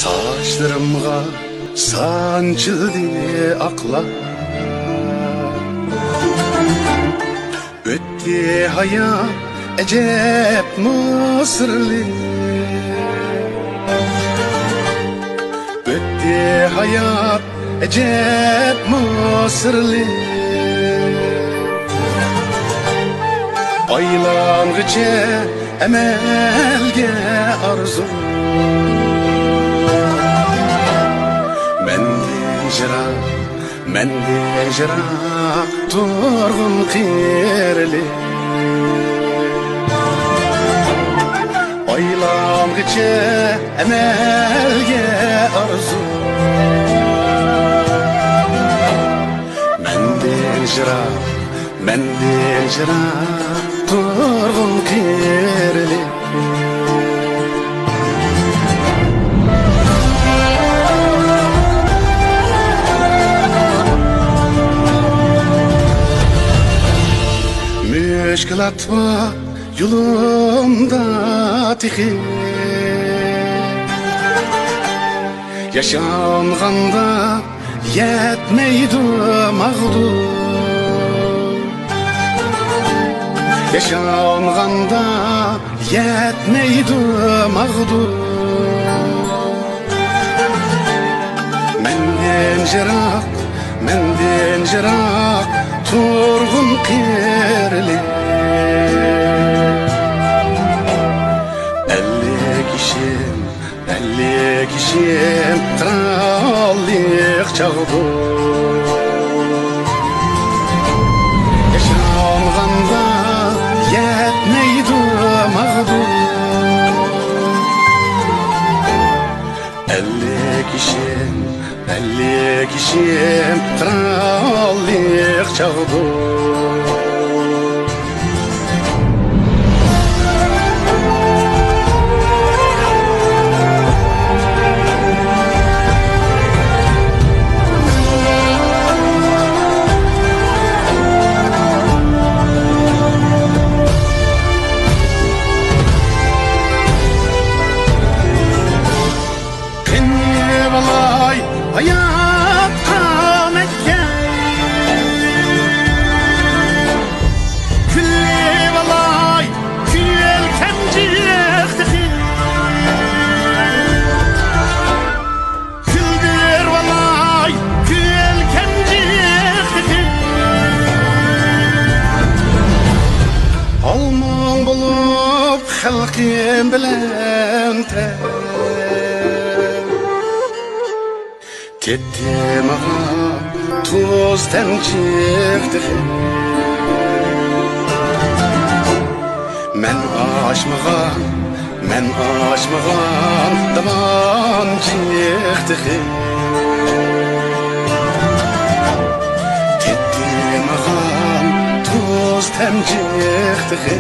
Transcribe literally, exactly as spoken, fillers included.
قاشلىرىمغا سانچىلدى ئاقلار. ئۆتتى ھايات ئەجەبمۇ سىرلىق. ئۆتتى ھايات ئەجەبمۇ سىرلىق. ئايلانغىچە ئەمەلگە ئارزۇ. مەندىن يىراق، مەندىن يىراق تۇرغۇن قېرىلىق. ئايلانغىچە ئەمەلگە ئارزۇ. مەندىن يىراق، مەندىن يىراق تۇرغۇن قېرىلىق. مۈشكۈلات بار يولۇمدا تېخى. ياشانغاندا يەتمەيدۇ ماغدۇر. ياشانغاندا يەتمەيدۇ ماغدۇر. مەندىن يىراق، مەندىن يىراق تۇرغۇن قېرىلىق. ئەللىك يېشىم، ئەللىك يېشىم قىرانلىق چاغدۇر. ياشانغاندا يەتمەيدۇ ماغدۇر. ئەللىك يېشىم، ئەللىك يېشىم قىرانلىق چاغدۇر. قېنى بولاي ھاياتقا مەھكەم، كۈللى بولاي كۈلكەم جىق تېخى. كۈلدۈر بولاي كۈلكەم جىق تېخى. ھالمۇڭ بولۇپ خەلقىم بىلەن تەڭ. تېتى ماڭا تۇز تەمچىق تېخى. مەن ئاچمىغان، مەن ئاچمىغان دامان جىق تېخى. تېتى ماڭا تۇز تەمچىق تېخى.